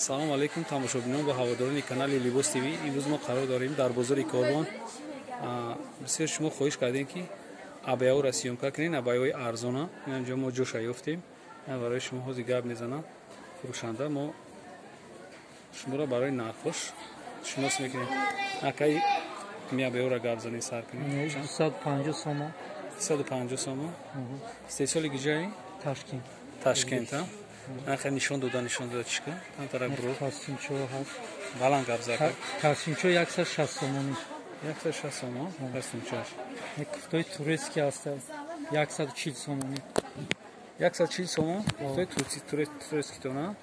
Салом алейкум тамошобинон ва ҳаводорони канали Либос ТВ. Имрӯз мо қарор дорем дар бозори Корвон. Бисёр шумо хоҳиш кардем, ки абаяҳоро съёмка кунед, абаяҳои арзона. Инҷо мо ҷоша ёфтем. Барои шумо ҳозир гап мезанам фурӯшанда. Мо шуморо барои нархош шинос мекунем. Акай, ми абаяҳоро гап занед, сар кунем. 250 сомон. 250 сомон. Истеҳсоли куҷое? Ташкент. Ташкент, а? Нахе нишон дода чӣ кун? Камтарак буро. Костюмчо ҳаст. Баланд гап зад. Костюмчо 160 сомонӣ. 160 сомон костюмчаш. Куртои турецкий ҳаст, 140 сомонӣ. 140 сомон куртои турецкий тона.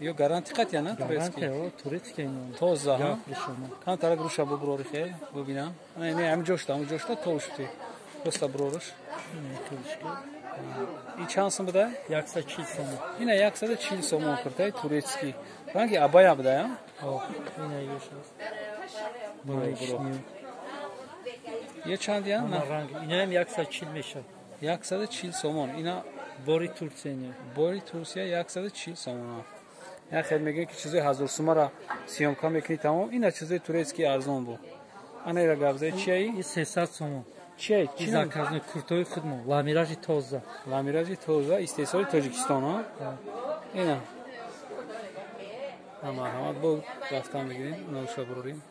Ё гарантия қатъя на турецкий? Гарантия, турецкий. Тоза, ҳа? Камтарак руша буброри, хел бубинам. Не, не, ҳамин ҷошта, ҳамин ҷошта то шуди. Просто буроруш. И чанд сум буда? 140 сомон. Ина 140 сомон куртаи турецкий. Ранги абая буда, я? Ина ёш аст. Буро, буро. Ё чанд я? Ранг. Инаам 140 мешавад. 140 сомон. Ина бори Турсия не. Бори Турсия 140 сомон. Я хел мегӯем, ки чизои ҳазор сумара съёмка мекунӣ, тамом. Ина чизои турецкий арзон бу. Ана ира гап зай, чияи? И 300 сомон. Чияй? И заказной куртои худмо, ламиражи тоза. Ламиражи тоза, истеҳсоли Тоҷикистон, а? Ина. Марҳамат, бо рафтан мегирем, ноша бурорим.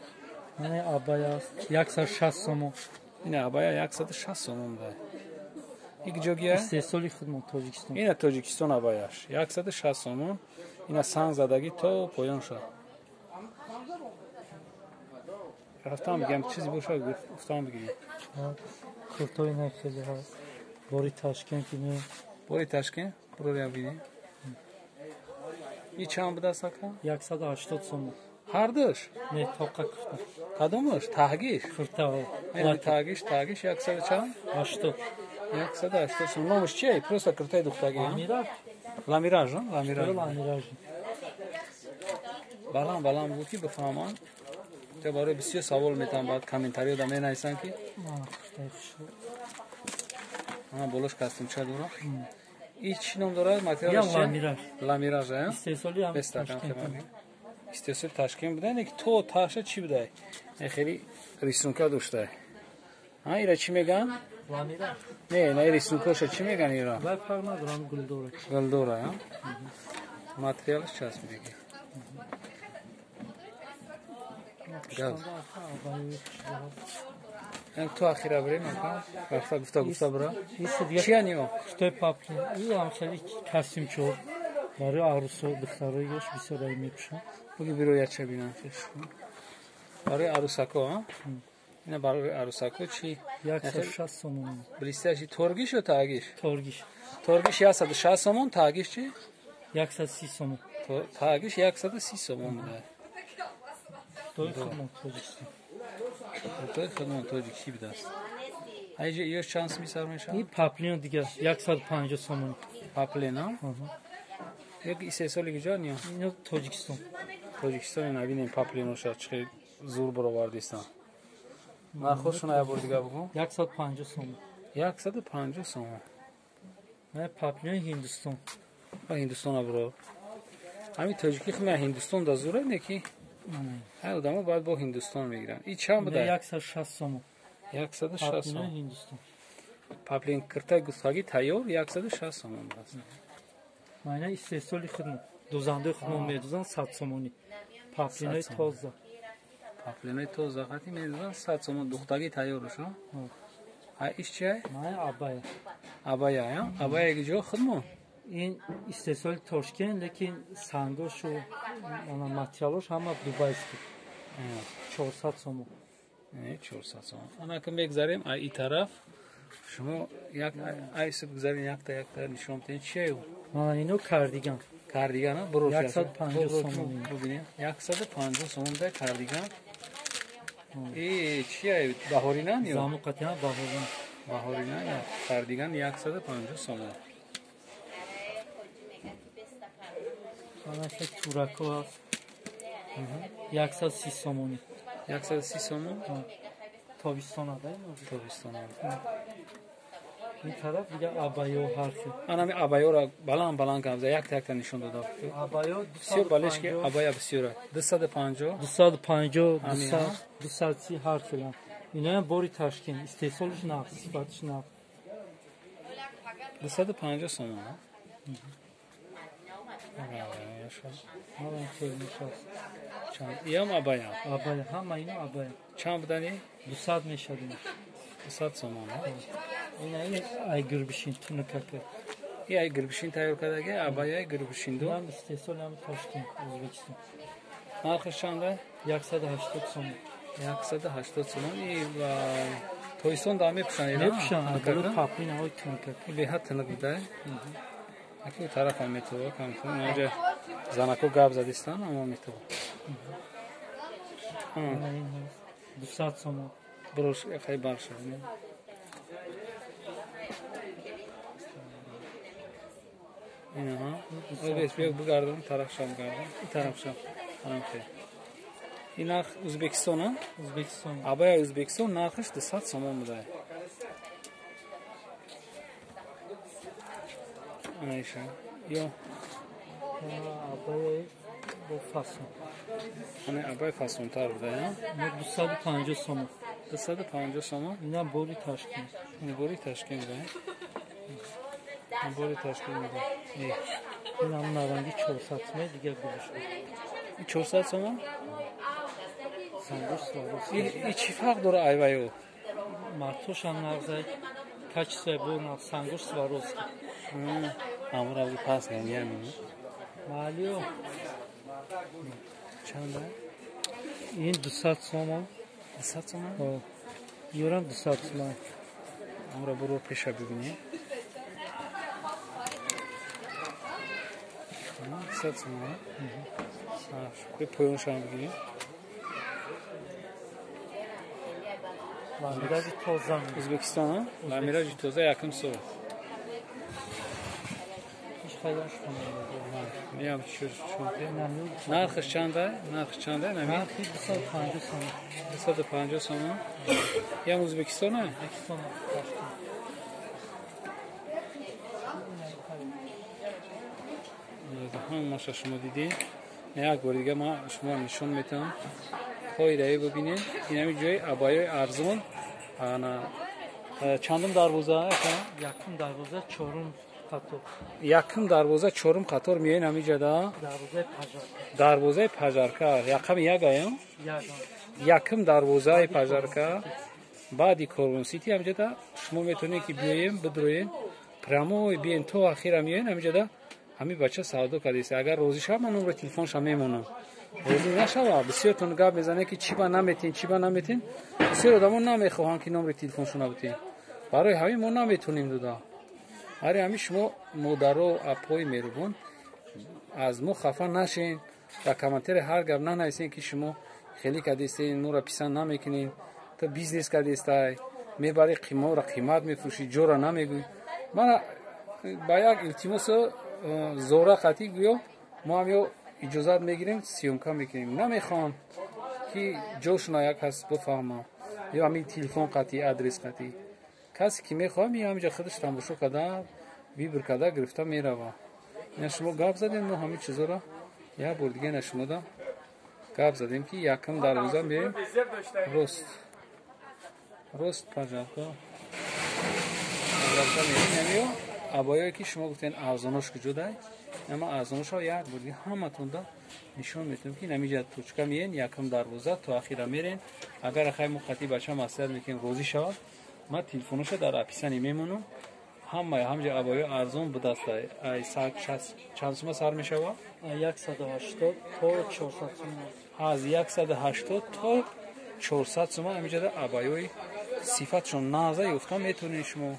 Ина абая аст, 160 сомон. Ина абая 160 сомон буда. Ик ҷогия? Истеҳсоли худмо, Тоҷикистон. Ина Тоҷикистон абаяш. 160 сомон. Ина санг задагӣ то поён шуд. Рафтан бигем, чизе боша гуфтан бигирем. Куртои на хеле ҳаст. Бори Ташкент ини. Бори Ташкент? Бурорям бинем. И чанд будааст, ака? 180 сомон. Ҳардуш? Не, тоқа курта. Кадомаш? Таҳгиш? Курта. Таҳгиш яксаду чанд? 80. 180 сомон. Номаш чие? Просто куртаи духтагӣ? Ламираж. Ламираж, ламираж. Ламираж. Баланд баланд буд, ки бифаҳманд. Те барои бисёр савол метавон, баъд комментариёда менависанд, ки болош костюмча дора. И чӣ ном дорад материалаш? Ламираж. Ламираж, а? Истеҳсоли ҳам истеҳсоли Ташкент буда, не ки то таша чӣ будай, хеле рисунка доштай. А ира чӣ меган? Ламираж. Не, на, рисункаша чӣ меган ира? Вай фарқ надорам, гулдора. Гулдора, а материалаш часпидагӣ. Газ. Ту ахира бирем, ака? Рафта гуфта гуфта бира. Чия ниё? Куртои паплин. И ҳам хеле костюмчо. Барои арӯсо, духтарои ёш бисёр ай мепӯшанд. Буги биро яча бинам. Барои арӯсако, а? Ина барои арӯсако чи? 160 сомон. Блестящий торгиш ё таагиш? Торгиш. Торгиш 160 сомон, таагиш чи? 130 сомон. Таагиш 130 сомон буда. Куртои худмон Тоҷикистон. Куртои худмон тоҷикӣ будааст. Айҷа ё чанд сими сар мешавад? И паплин дигар 150 сомон. Паплин, а? Як истеҳсоли куҷо ниё? Ино Тоҷикистон. Тоҷикистон. Набинем паплиноша чӣ зур баровардистан. Нархошона як бор дига бугӯ. 150 сомон. 150 сомон. Паплин Ҳиндустон. Ҳиндустона буро. Ҳамин тоҷикӣ худма Ҳиндустон да зура, не ки ҳар одамо бояд бо Ҳиндустон мегиранд. И чанд буда? 160 сомон. 160 сомон. Ҳиндустон. Паплин киртаи гуфтагӣ тайёр 160 сомон будааст. Майна истеҳсоли худмон. Дузандаи худмон медузанд, 100 сомонӣ. Паплинои тоза. Паплинои тоза қати медузанд 100 сомон, духтагӣ тайёрш. А иш чия? Май абая. Абая, абая ҷо худмон? Ин истеҳсоли Тошкент, лекин сангошу материалош ҳама дубайский. 400 сомон. 400 сомон. Анака мегзарем а и тараф. Шумо як айси бигзарем, якта якта нишон бидем, чия? Мана ино кардиган. Кардиган, буро. 150 сомон. Бубинем, 150 сомон да кардиган. И чия, баҳорина ё? Заму қатиан баҳорина. Баҳорина кардиган 150 сомон. Мана турако ҳаст. 130 сомонӣ. 130 сомон? Тобистона да? Тобистона. Ин тараф дига абайо ҳар хел. Ана ами абайоро баланд баланд кардам, якта якта нишон додам. Абайо бисёр балеш ки абая бисёр. 250 250 200 230 ҳар хел. Инаям бори Ташкент, истеҳсолиш нағз, сифатиш нағз. 250 сомон. Иам абая. Абая, ҳама ино абая. Чанд будани? 200 мешад. 200 сомон. Ина ин ай гирбишин тунукака. И ай гирбишин тайёр кардаги, абая гирбишин ду. Ам истеҳсоли ҳам Тошкент, Ӯзбекистон. Нархаш чанда? 180 сомон. 180 сомон. И тоистон да мепӯшанд? Мепӯшанд, боло паплин ҳои тунукака. Беҳад тунук буда. Аки тараф ҳам метова, кам инҷа занако гап задистан, аммо метова. 200 сомон. Брош хай барша. Инаҳа. Бес биё бигардон, тарафшам гардон. Ин тарафшам. Анам хел. Ин нарх Ӯзбекистон, а? Ӯзбекистон. Абая Ӯзбекистон нархаш 200 сомон буда. Анаиша. Ё. Абая бо фасон. Ана абай фасонтар буда, я? 250 сомон. 250 сомон. Ина бори Ташкент. Ин бори Ташкент, да? Ин бори Ташкент буда. Ин ҳам наранги 400 сомон, дигар гулиш. 400 сомон? Сангош Сваровски. И чӣ фарқ дора айваю? Мартош ҳам нағзай, качествои бо нағз, сангош Сваровски. Амра бу пас намиям. Маалиё. Чанда? Ин 200 сомон. 200 сомон? Ҳо. Ёрам 200 сомон. Амра буро пеша бибинем. 200 сомон. Бе поёншам бигирем. Ламираҷи тоза. Ӯзбекистон, ламираҷи тоза якум сол. Миям нархаш чанда? Нархаш чанда? Нархи 250 сомон. 250 сомон. Ям Ӯзбекистон? Ӯзбекистон. Ҳамаша шумо дидед. Як бор дига ман шуморо нишон метавам. Хоҳидаи бибинед. Инами ҷои абайои арзон. Ана чандум дарвоза? Якум дарвоза, чорум қатор. Якум дарвоза, чорум қатор меоен ҳамиҷада. Дарвозаи Пажарка. Дарвозаи Пажарка. Рақами ягаям? Якум дарвозаи Пажарка. Баъди Корвон Сити ҳамиҷада шумо метавонед ки биёем, бидроем, прямой биен то ахира меоен ҳамиҷада. Ҳамин бача савдо кардааст. Агар розӣ шавад, ман номери телефонша мемонам. Розӣ нашавад, бисёртон гап мезанед ки чӣ ба наметин, чӣ ба наметин. Бисёр одамо намехоҳанд ки номери телефоншона бутем. Барои ҳамин мо наметонем дода. Барои ҳамин шумо модаро, апои меҳрубон аз мо хафа нашен, дар комментари ҳар гап нанависен ки шумо хеле кардистен, моро писанд намекунед, то бизнес кардистай, мебари қиморо қимат мефурӯшӣ, ҷора намегӯӣ. Мана ба як илтимосу зора қатӣ гӯё мо ҳам ё иҷозат мегирем, съёмка мекунем. Намехоҳам ки ҷошона як кас бифаҳмам, ё ҳамин телефон қатӣ, адрес қатӣ. Касе ки мехоҳам, ин ҳаминҷа худаш тамошо карда, вибр карда гирифта мерава. Ина шумо гап задем, мо ҳамин чизоро як бор дига ина шумода гап задем ки якум дарвоза меоем, рост рост Пажарка. Пажарка меоем, намеё абоёе ки шумо гуфтен арзонош куҷодай, ама арзоношро як бор дига ҳаматонда нишон метавонем ки намиҷа точка меен, якум дарвоза то ахира мерен. Агар ахай мо қатъи бача маслиҳат мекунем, розӣ шавад, ман телефоноша дар описание мемонам. Ҳамаи ҳамҷа абоё арзон будаст. Ай чанд сума сар мешавад? 180 то 400 сума. Аз 180 то 400 сума ҳамиҷада абоёи сифатшон нағза ёфта метавонед шумо.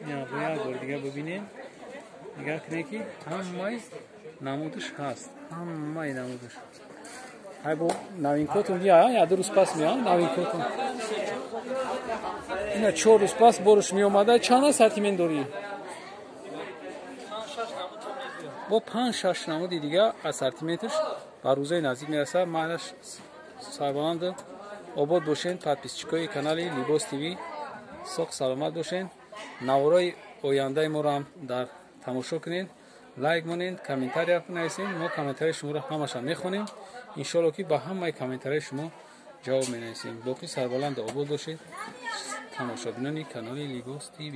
Як бор дига бибинем. Нигар кунед ки ҳамаи намудаш ҳаст. Ҳамаи намудаш. Ай бо новинкотон бия, я ду рӯз пас меоям новинкотон. Ина 4 рӯз пас борш меомада. Чанд ассортимент дорӣ? Бо 5-6 намуди дига ассортименташ ба рӯзаи наздик мерасад. Маълаш сарбаланд обод бошен, подписчикои канали Либос ТВ. Соқ саломат бошен. Наворои ояндаи моро ҳам дар тамошо кунед, лайк монед, комментария нависед. Мо комментарияи шуморо ҳамаша мехонем. Иншоалло, ки ба ҳамаи комментарияи шумо ҷавоб менависем. Боқӣ сарбаланду обод бошед, тамошобинони канали Либос ТВ.